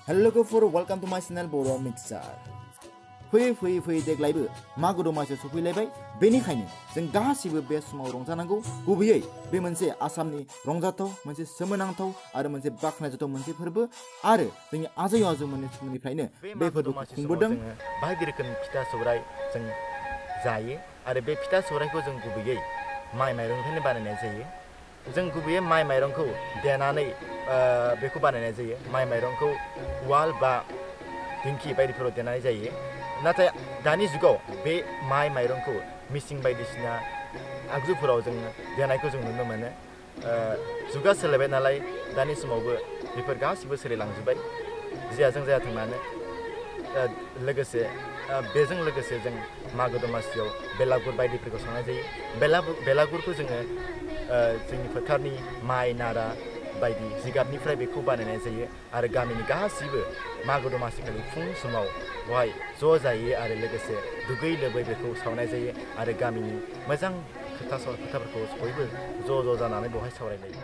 Hello लोगोफोर, welcome to my channel Boro Mixer. फैयै देग्लायबो मागो दमासियाव सफैलायबाय। बेनिखायनो जों गासिबो बे समाव रंजानांगौ। गुबैयै बे मोनसे आसामनि रंजाथाव, मोनसे सोमोनांथाव आरो मोनसे बाख्नायजाथाव मोनसे फोरबो आरो जोंनि आजै आजौमोननि समनिफ्रायनो बे फोरबोखौ खुंबोदों। बायदि रोखोमनि फिथा सौराय जों जायो आरो बे फिथा सौरायखौ जों गुबैयै माइ माइरंनिफ्रायनो बानायनाय जायो। जों गुबैयै माइ माइरंखौ देनानै बेखौ बानायनाय जायो। माइ माइरंखौ उवाल बा दिंखि बायदिफोराव देनाय जायो। नाथाय दानि जुगाव बे माइ माइरंखौ मिसिं बायदिसिना आगजुफोराव जों देनायखौ जों नुनो मोनो। जुगा सोलायबाय नालाय दानि समावबो बेफोर गासिबो सोलायलांजोब्बाय। जियाजों जायाथों मानो लोगोसे बेजों लोगोसे जों मागो दमासियाव बेलागुर बायदिफोरखौ सावनाय जायो। बेलागुरखौ जोङो जोंनि फोथारनि माइ नारा बायदि जिगाबनिफ्राय बेखौ बानायनाय जायो आरो गामिनि गासिबो मागो दमासि खालि फुं समाव बेवहाय ज' जायो आरो लोगोसे दुगै लोबै बेखौ सावनाय जायो आरो गामिनि मोजां खोथाफोरखौ बयबो ज' जानानै बेवहाय सावरायलायो।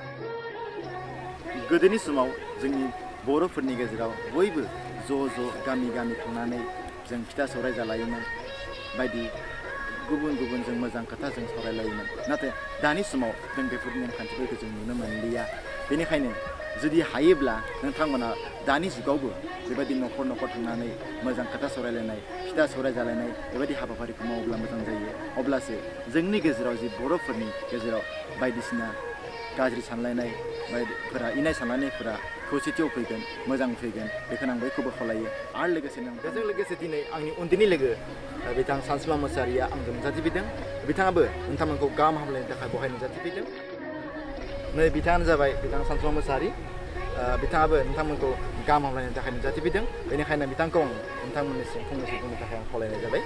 गोदोनि समाव जोंनि बर'फोरनि गेजेराव बयबो ज' गामि थांनानै जों फिथा सौराय जालायोमोन। बायदि गुबुन जों मोजां खोथा जों सावरायलायोमोन। नाथाय दानि समाव जों बेफोर नेमखान्थिफोरखौ जों नुनो मोनलिया। बेनिखायनो जुदि हायोब्ला नोंथांमोना दानि जुगावबो बेबायदि न'खर थांनानै मोजां खोथा सावरायलायनाय, फिथा सौराय जालायनाय बेबायदि हाबाफारिखौ मावोब्ला मोजां जायो। अब्लासो जोंनि गेजेराव जि बर'फोरनि गेजेराव बायदिसिना गाज्रि सानलायनाय बायदिफोरा इनाय सानलायनायफोरा खौसेथियाव फैगोन, मोजां फैगोन। बेखौनो आं बयखौबो खावलायो। आरो बेजों लोगोसे दिनै आंनि उन्दैनि लोगो बिथां सानसुमा मोसाहारिया आंजों नुजाथिफैदों। बिथाङाबो नोंथांमोनखौ गाहाम हामलायनो थाखाय बहाय नुजाथिफैदों। नै बिथाङानो जाबाय बिथां सानसुमा मोसाहारि। बिथाङाबो नोंथांमोनखौ गाहाम हामलायनो थाखाय नुजाथिफैदों। बेनिखायनो बिथांखौ आं नोंथांमोननिसिम फंनैसो बुंनो थाखाय आं खावलायनाय जाबाय।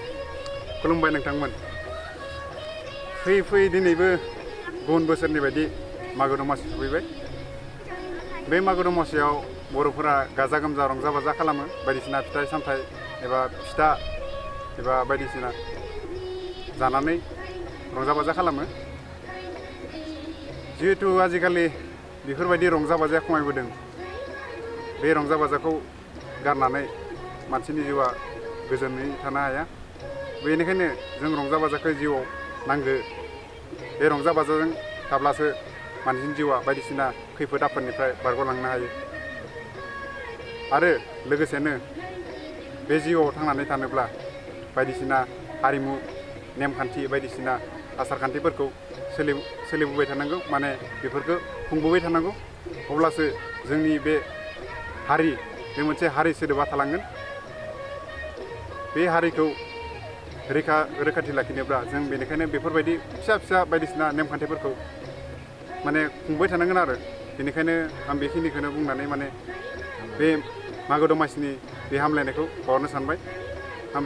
खुलुमबाय नोंथांमोन। फैयै दिनैबो गुबुन बोसोरनि बायदि मागो दमासि सफैबाय। बे मागो दमासियाव बर'फोरा गाजा गोमजा रंजा बाजा खालामो। बायदिसिना फिथाइ सामथाइ एबा फिथा एबा बायदिसिना जानानै रंजा बाजा खालामो। जिहेतु आजिखालि बेफोरबायदि रंजा बाजाया खमायबोदों। बे रंजा बाजाखौ गारनानै मानसिनि जिउआ गोजोनै थानो हाया। बेनिखायनो जों रंजा बाजाखौ जिउआव नांगौ। बे रंजा बाजाजों थाब्लासो मानसिनि जिउआ बायदिसिना खैफोद आफोदनिफ्राय बारग'लांनो हायो। आरो लोगोसेनो बे जिउआव थांनानै थानोब्ला बायदिसिना हारिमु नेमखान्थि बायदिसिना आसारखान्थिफोरखौ सोलिबोबाय थानांगौ। माने बेफोरखौ खुंबोबाय थानांगौ। अब्लासो जोंनि बे मोनसे हारि सोदोबा थालांगोन। बे हारिखौ रैखाथि लाखिनोब्ला जों बेनिखायनो बेफोरबायदि फिसा बायदिसिना नेमखान्थिफोरखौ माने खुंबाय थानांगोन आरो। बेनिखायनो आं बेखिनिखौनो बुंनानै माने बे मागो दमासिनि बे हामलायनायखौ बावरनो सानबाय। आं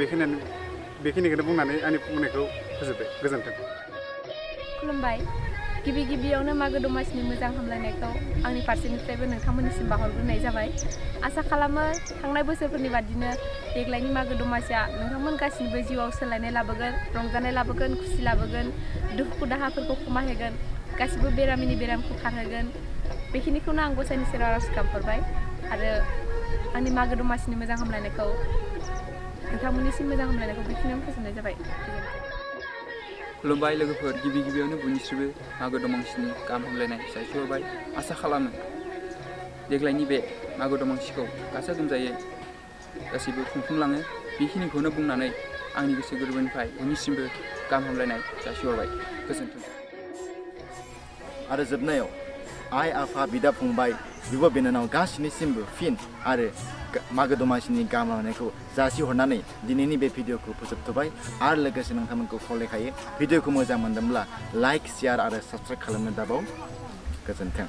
बेखिनिखौनो बुंनानै आंनि बुंनायखौ फोजोबबाय। गोजोन्थों। खुलुमबाय। गिबियावनो मागो दमासिनि मोजां हामलायनायखौ आंनि फारसेनिफ्रायबो नोंथांमोननिसिम बावहरग्रोनाय जाबाय। आसा खालामो थांनाय बोसोरफोरनि बादिनो देग्लायनि मागो दमासिया नोंथांमोन गासिनिबो जिउआव सोलायनाय लाबोगोन, रंजानाय लाबोगोन, खुसि लाबोगोन, दुखु दाहाफोरखौ खमायहोगोन, गासिबो बेरामखौ खारहोगोन। बेखिनिखौनो आं गसाइनि सेराव आरज गाबहरबाय आरो आंनि मागो दमासिनि मोजां हामलायनायखौ नोंथांमोननिसिम मोजां हामलायनायखौ बेखिनियावनो फोजोबनाय जाबाय। खुलुमबाय लोगोफोर। गिबियावनो बयनिख्रुइबो मागो दमासिनि गाहाम हामलायनाय जासिहरबाय। आसा खालामो देग्लायनि बे मागो दमासिखौ गाजा गोमजायै गासैबो खुंफुंलाङो। बेखिनिखौनो बुंनानै आंनि गोसो गोरबोनिफ्राय बयनिसिमबो गाहाम हामलायनाय जासिहरबाय। गोजोन्थों। आरो जोबनायाव आइ आफा बिदा फंबाय बिब' बिनानाव गासिनिसिमबो फिन आरो मागो दमासिनि गाहाम हामलायनायखौ जासिहरनानै दिनैनि बे भिडिअखौ फोजोबथ'बाय। आरो लोगोसे नोंथांमोनखौ खावलायखायो भिडिअखौ मोजां मोनदोंब्ला लाइक, शेयार आरो साबस्क्राइब खालामनो दाबाव। गोजोन्थों।